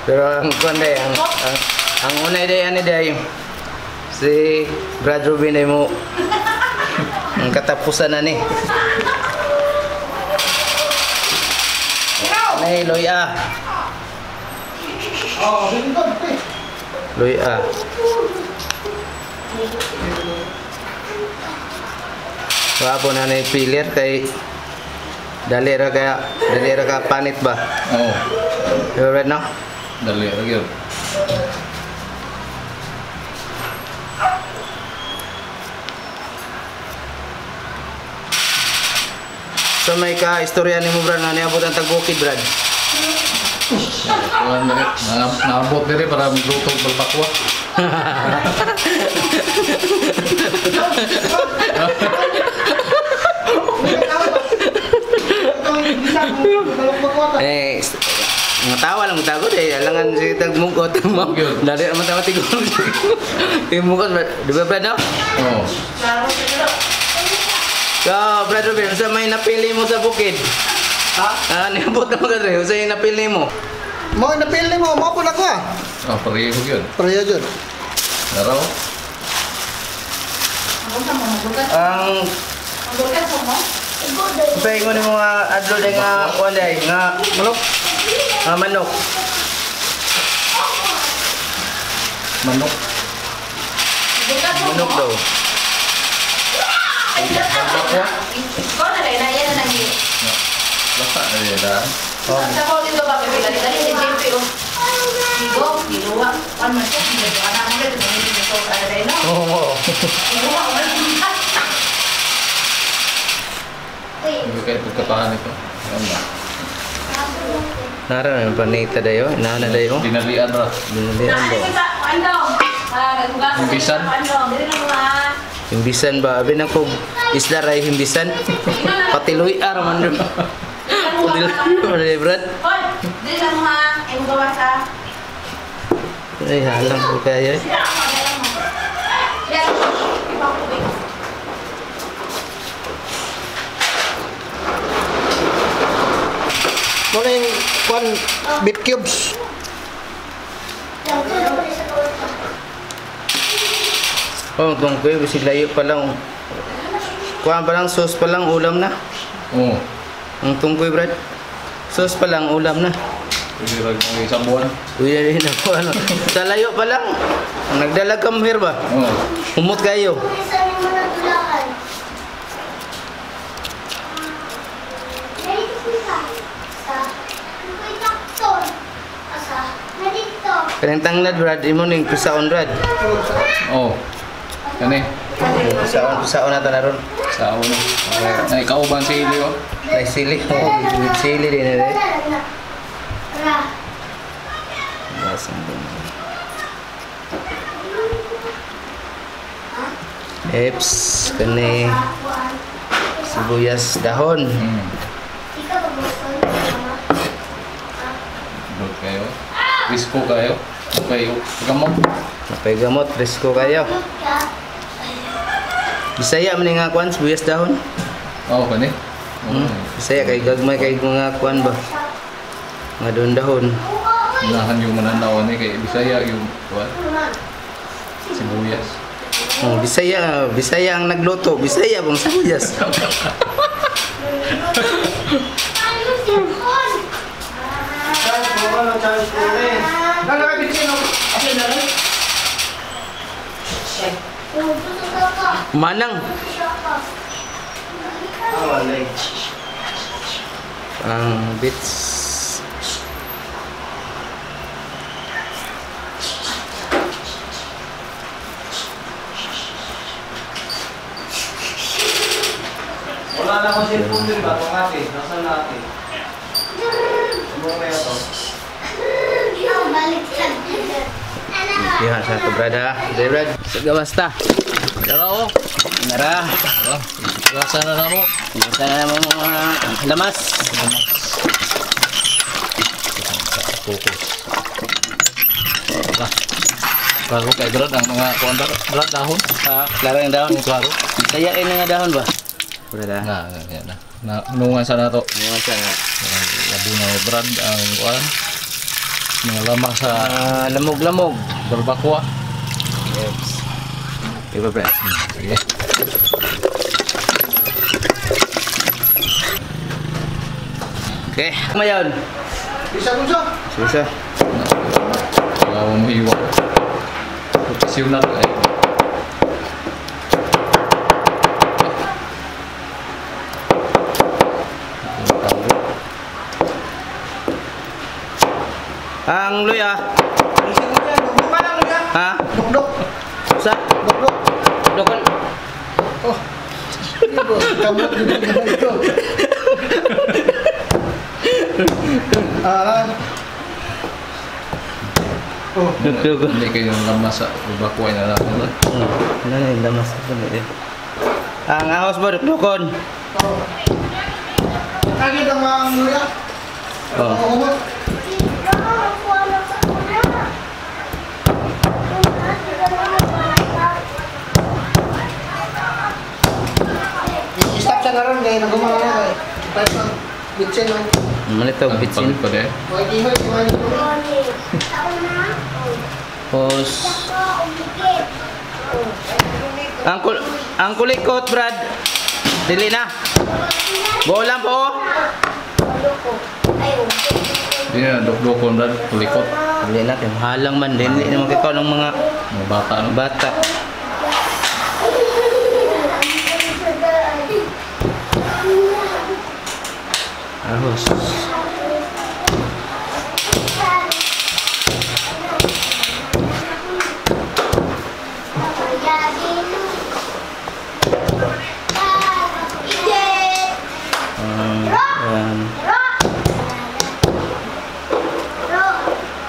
Pero ang kuan day, ang unay day ani day si Brad Ruben day mo ang katapusan na ni. Nay loya. Loya. Wapo na ni pilir kay dali ra kaya dali ra ka panit ba? Oo. You ready no? Dali ra gyud. So may ka istorya nimo Brad nga niabot ang tagbukid Brad. Naabot diri para magluto og balbakwa. Eh, nga tawa lang tago day alangan si tagmungkot mo. Dali man tawa tigong. Imungkot di ba Brad no? Oo. So, Brad Ruben, unsa may napili mo sa bukid? Ha? Ah, niabot na ka dre, unsa yung napili mo? Mo napili mo, mo po na ko ah. Oh, pareho gyud. Pareho gyud. Naraw. Ang unsa ingon nimo nga adlaw day nga kuan day nga Manok. Nga manok. Manok. Manok daw. Balbakwa. Basta na yun ah. Oo. Hindi kayo pagkapahan ito. Ano ba? Nara na panita dayo, nana dayo. Dinalian ra. Dinalian daw. Himbisan? Himbisan ba? Abi na ko isla ray himbisan. Patiloy ar man dun. Patiloy Brad. Ay halang ko kayo. Mo na yung kuan beef cubes. Oh, tungkoy bisig layo pa lang. Kuan pa lang sauce pa lang ulam na. Oo. Ang tungkoy Brad. Sauce pa lang ulam na. Pwede ra mga isang buwan. Uy, na rin ako ano. Sa layo pa lang. Nagdalag ka muher ba? Oo. Humot kayo. Kanang tanglad Brad, imo ning pisaon Brad. Oo. Kani. Pisaon, pisaon na to na ron. Sao na. Ay, kauban sili oh. Ay sili. Oh, sili din eh. Eps, kani sibuyas dahon. Good kayo. Risko kayo. Okay, gamot. Okay, gamot, risko kayo. Bisaya man nga kuan sibuyas dahon. Oo, kani. Bisaya kay gagmay kay mga kuan ba. Nga doon dahon. Unahan yung mananaw ni kay Bisaya yung kuan. Sibuyas. Oh, Bisaya, Bisaya ang nagluto, Bisaya bang sibuyas. Manang. Ang bits. Wala na akong cellphone din ba? Kung ate, nasaan na ate? Ano kaya to? Yan, sa to Brad ha. Brad, sa gawas ta. Nara oh. Nara. Gasa na namo. Gasa na namo mga lamas. Focus. Klaro kay Brad ang mga kuan Brad dahon. Ha, klaro yung dahon. Klaro. Saya ini nga dahon ba? Brad ha. Na, yan na. Na nungan sa nato. Nungan sa na. Labi na Brad ang kuan. Mga lamang sa lamog-lamog. Balbakwa. Yes. Diba, pre? Sige. Okay. Mayon. Isa ko siya. Sige. Wala mo hiwa. Profesional eh. Ang luya. Isa ko siya. Dukduk ka lang luya. Ha? Dukduk. Sa? Dukduk. Dokon. Oh. Kamot dito dito. Ah. Oh. Dukduk. Hindi kayo yung lamas sa balbakwa na lang. Ano na yung lamas? Ang ahos ba, dukdukon? Oh. Kagid ang mga luya. Oh. Oh. I-stop siya na ron kaya nagumana na kay. Type ng bitsin no. Manito, bitsin. Palit pa din. Okay, ihoy, ihoy. Tapos, ang kulikot, Brad. Dili na. Buo lang po. Hindi na, dukdukon brad. Kulikot. Dili na, kay mahalang man. Dili na makikaw ng mga Mga bata no. bata. Ahos.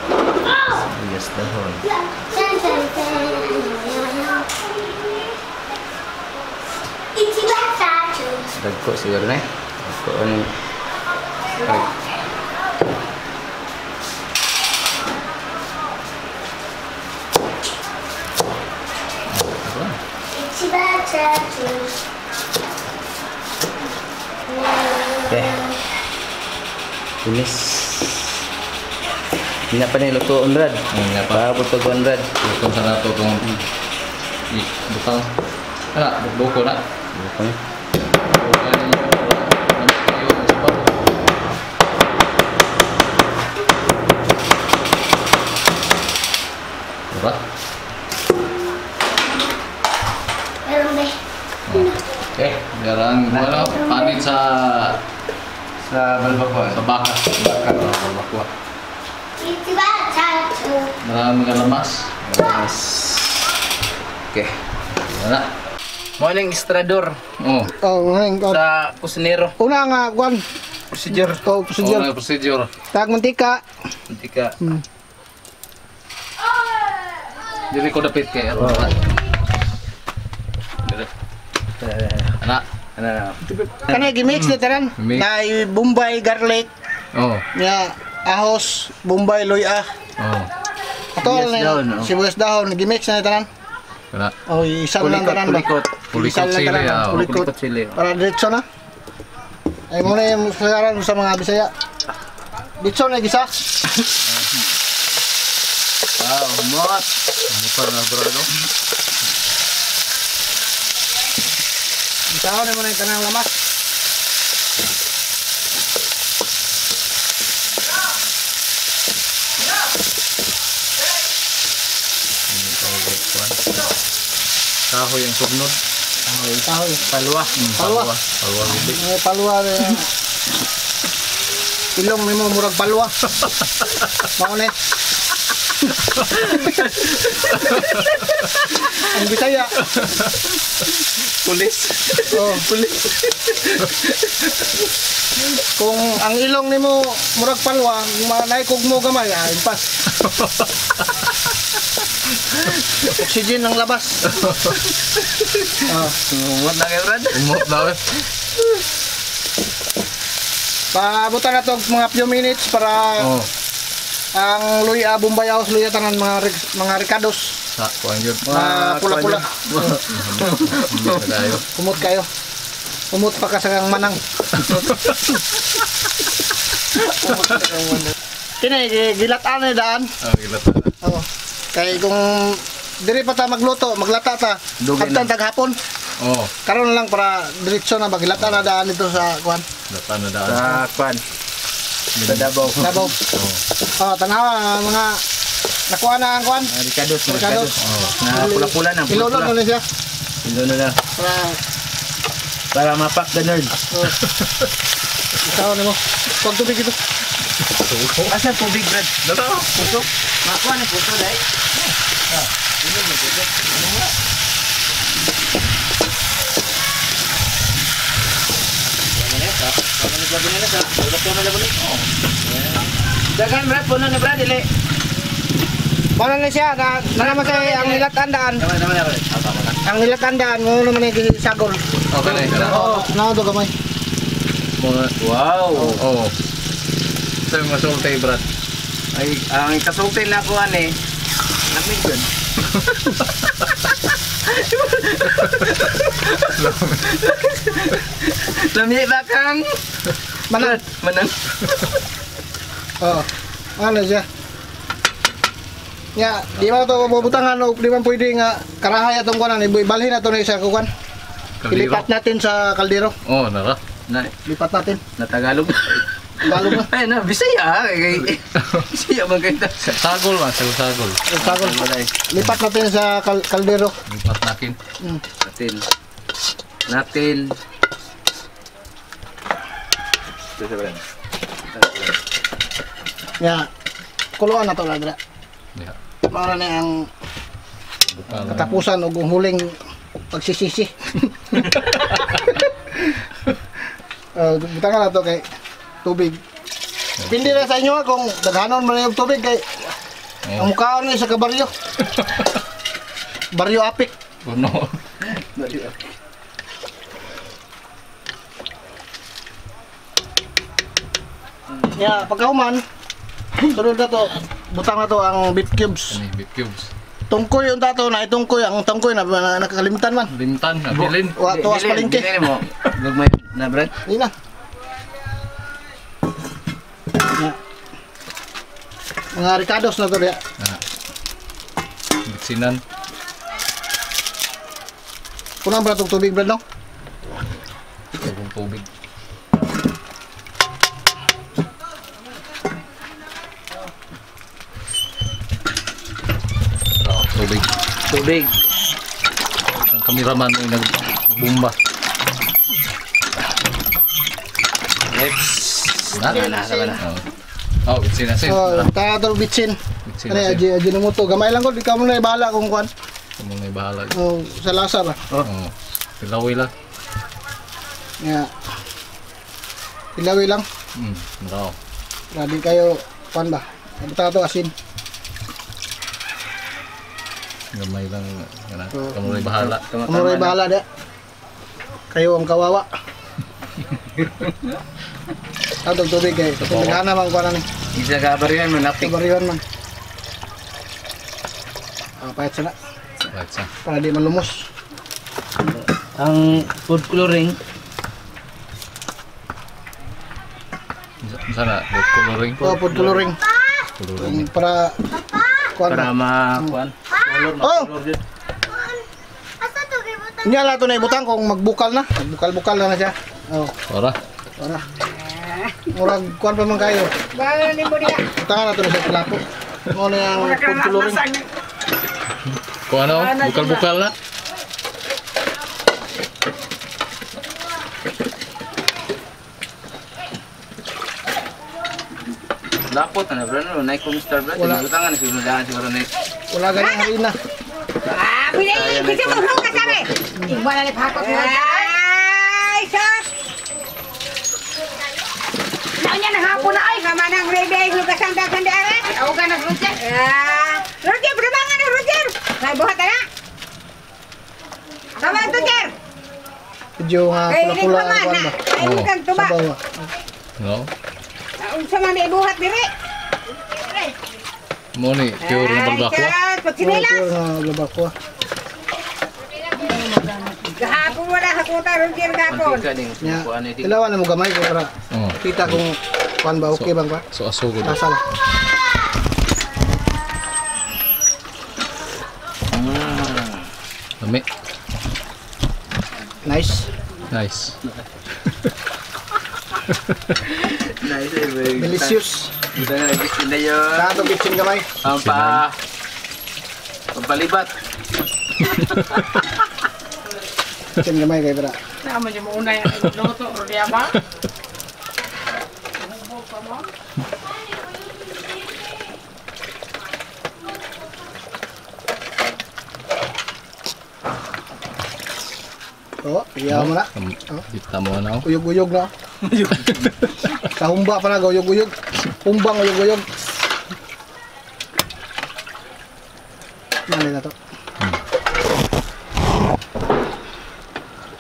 Sibuyas dahon. Dagko siguro na eh. Dagko ano. Ay. Okay. Tulis. Hindi na pa na ilutoon, Brad. Hindi na pa. Paabot pag one, Brad. Lutong sa nato itong butang. Ano, dukdukon na. Dukon. Dukon ninyo. Lamit kayo ang sabaw. Diba? Okay. Yarang wala panit sa Sa balbakwa. sa baka. Baka, balbakwa. Maraming mga lamas. Yes. Okay. Wala. Morning, estrador Oh. Oh, ngayon. sa kusinero. Una nga kwan. Procedure. Oh, procedure. Oh, procedure. Tag mantika. Hindi ka. Dili ko dapit kay ano. Dili. Ana. Ano na? Kani gimix na tanan. Mix. Na Bombay garlic, Oh. nya ahos, Bombay luya. Oh. Ato Sibuyas na dahon, oh. sibuyas dahon, gimix na tanan. Wala. Oh, isa lang Kulikot, tanan ba? kulikot. Kulikot Isa lang sili, tanan, ah, oh. kulikot. Kulikot sili. Para diretso na. Ay mo na yung sasaran sa mga Bisaya. Diretso na gisa. Wow, mot. Ano pa na brado? Isaon na mo na yung tanang lamas. Kahoy ang sugnod. Kahoy. Palwa. Palwa. Palwa. May palwa rin. Ilong nimo murag palwa. Mao ni. Ang Bisaya. Pulis. Oh. Pulis. Kung ang ilong nimo murag palwa, manaykog mo gamay, ah, impas. Oxygen ang labas. Oh. Umot na kayo, Brad. Umot daw eh. Paabutan na to mga few minutes para Oh. ang luya, Bombay house, luya tanan mga mga ricados. Sa kuan gyud. Mga pula-pula. Umot na tayo. Kumot kayo. Umot pa ka sa kang manang. Kini gilataan ni daan. Oh, gilata. Oo. Kay kung diri pa ta magluto, maglata ta. Dugay na. Abtan taghapon. Oh, Karon lang para diretso na maglata na daan dito sa kuan. lata na daan. Sa kwan. Sa Davao. Davao. Oh. Oh, tanawa mga nakuha na ang kuan. Mga Ricardos, mga Ricardos. Ricardos. Na pula-pula na, Ilunod pula-pula. na siya. Ilunod na. Para Para mapak the nerd. oh. Ikaw nimo. Pag tubig ito. Asa tubig, Brad? Data. Puso? Makuha na puso, dai. Dagan, Brad, puno na, Brad, dili. Mao na siya na naman sa ang nilatandaan. Tama, tama na, Brad. Ang nilatandaan mo naman yung sagol. Okay na, kana. Oo, na do gamay. Mga Wow. Oh. Sa mga sulti, Brad. Ay, ang kasulti na ako, ani. Lamig yun. Lami ba kang? Manang. Manang. Oo. Ano siya? Ya, di man to bubutangan o di man pwede nga karahay atong kuan ibalhin ato ni sa kuan. Kaldero. Ilipat natin sa kaldero. Oh, nara. Na, Lipat natin. na Tagalog. Tagalog na. Ay, na, Bisaya. Kay, Bisaya man kayo. Sagol man, sagol sagol. Sagol. Lipat natin sa kaldero. Lipat nakin. Natin. Natin. Ya. Kuluan na to ladra. Yeah. Mao na ang Butang. katapusan og ang huling pagsisisi. Butangan na to kay tubig. Pindi na sa inyo ha, kung daghanon man yung tubig kay Oh, ang mukhaon ni sa kabaryo. Baryo apik. puno. Ya, pagkahuman, sunod na to, butang na to ang beef cubes. Ani, beef cubes. Tungkoy yung tato na itungkoy, ang tungkoy na, na nakakalimtan man. Limtan, abilin. Wa tuwas palengke. Dili mo. Gugmay na, Brad. Hindi na. Ya. Mga ricados na to diya. Ah. Bitsinan. Kunang ba itong tubig, Brad, no? Tubig tubig. Oh, tubig. Tubig. Ang kameraman mo yung nagbumba. Let's. Na? Tama na, tama na. Oh, bitsin na sin. So, tara to bitsin. Bitsin Ano, na sin. aji, aji muto. Gamay lang ko, di ka mo na ibahala kung kuan. Kamu na bahala. O, sa lasa ba? Oh. Tilawi lang. Ya. Ilawi lang. Nakaw. Grabe kayo, kuan ba? Butang to asin. Gamay lang. Kana. Oh. Kamu na bahala. Kamu na bahala dia. Kayo ang kawawa. Atong tubig kay. Kasi naghana man kuan ani. Isa ka baryan man apik. Kabariwan man. Ah, pahit sana Right, sa. para di malumos. Ang food coloring Sana, food coloring. Oh, food coloring. Coloring. Para kuan para ba? makuan. Color, Oh! color yun. Asa to kay butang? Nya la to na ibutang kung magbukal na. Magbukal-bukal na na siya. Oh, Para. para. Murag kuan pa man kayo. Bala ni mo diya. Butangan na to na sa plato. Mo na yung food coloring. Kung ano, bukal-bukal na. Lapot na bro, no? Naik kong star bro. Wala. Butangan siguro daan siguro naik. Wala ganyang harina. Ah, pili, kasi mo ka kami. Wala ni pakot mo. Ay, sus. Naunya na hapon na ay kamanang ready hugasan dagan di are. Uga na Roger. Ah, Roger berbangan na Roger. Nay buhat na. Kaman Roger. Medyo nga Kay ini pula-pula ang man kuan na. ba. Ay kan tuba. Sabaw ba. No? Unsa man di buhat diri? Mo ni, pure na balbakwa. Ay, sus, pagsinelas. Pure na balbakwa. Gahapon wala hakuta Roger gahapon. Mantika ding Nya. kuan ni. Ilawan na mo gamay ko para Oh. kita kung Kuan ba okay bang ba? So aso gud. Asa ba? Lami. Nice. Nice. Nice eh. Delicious. Gusto na yun. Sa bitsin gamay. Ang pa... Pampalibat. Bitsin gamay kay bra. Tama niyo mo una yan. Luto, Rodia ba? Oh, iya mo na. Kita mo na. Uyog-uyog na. Kahumba pa na, uyog-uyog. Humbang uyog-uyog. Mali na to.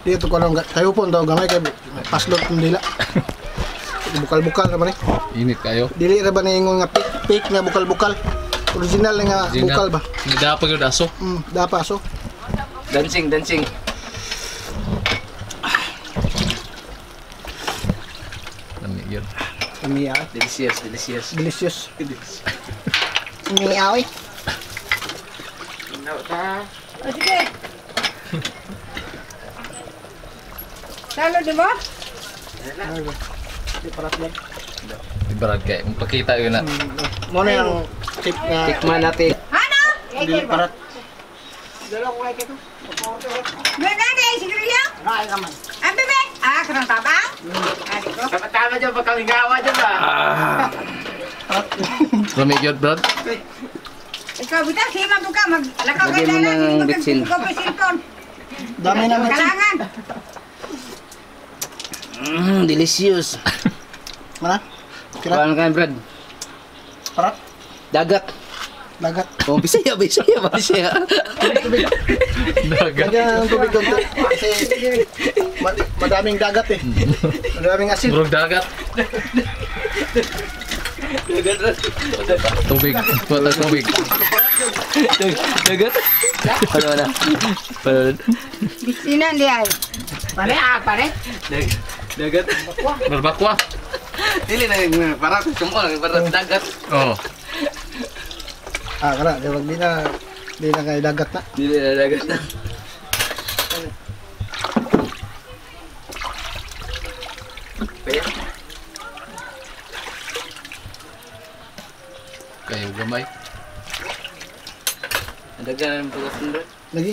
Dito ko lang, tayo po, daw gamay kay paslot ng dila. Bukal-bukal na ba ni? Init kayo. Dili ra ba ni ingon nga fake nga bukal-bukal? Original na nga bukal ba? Hindi dapat yung aso. Dapat aso. Dancing, dancing. Lami yun. Lami ah. Delicious, delicious. Delicious. Miaw eh. O sige. Salo di mo? Di parat lang. Di barad kay. Magpakita yun na. Mo na yung tip na Tikman natin. Ano? dili parat. Ganda eh, sigrilyo? Ang bebe? Ah, karang tabang? Ah, di ko. Tama-tama dyan, pagkalingawa dyan ba? Lami yun, Brad. Ikaw, buta, sima buka, maglakaw ka Lagyan mo dala, ng bitsin. Dami na bitsin. Kalangan. Delicious. Mana? Kira? Paano kayo, Brad? Parat? Dagat. Dagat. Oh, Bisaya, Bisaya, Bisaya. Dagat. Lagyan ng tubig konti. Kasi madaming dagat eh. Madaming asin. Murag dagat. Tubig. Tuwa tubig. Dagat. Ano na? Ano? Bitsinan di ay. Pare, ah, pare. Dagat. Barbakwa. Dili na parang sumol, parang dagat. Oh. Ah, kana, di na kay dagat na. Dili na dagat na. Kaya? Kayo gamay. Dagan ang pagasan bro. Lagi.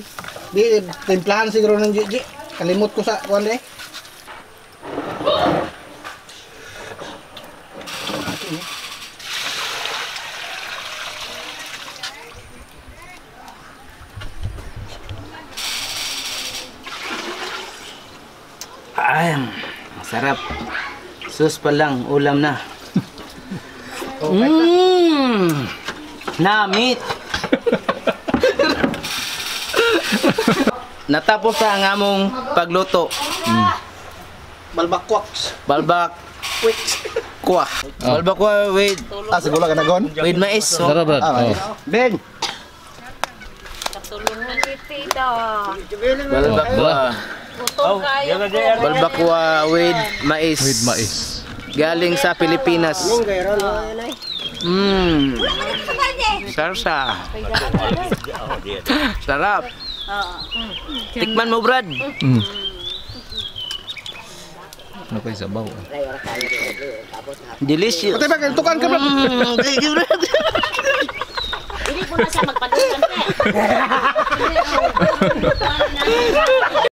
Di timplahan siguro ng GG. Kalimot ko sa kuan eh. Ay, masarap. Sus pa lang, ulam na. Namit. Natapos na ang among pagluto. Balbakwaks. Balbak. Kuah. Balbakwa with Ah, siguro ka nagon. with mais. So, Tara, Brad. Ah, Oh. Ben. balbakwa. Balbakwa with mais. With mais. Galing sa Pilipinas. Sarsa. Sarap. Tikman mo, Brad. Ano kayo sabaw? Delicious. Patay ba tukan ka, Brad? Thank you, Brad. Hindi po na siya magpadukan.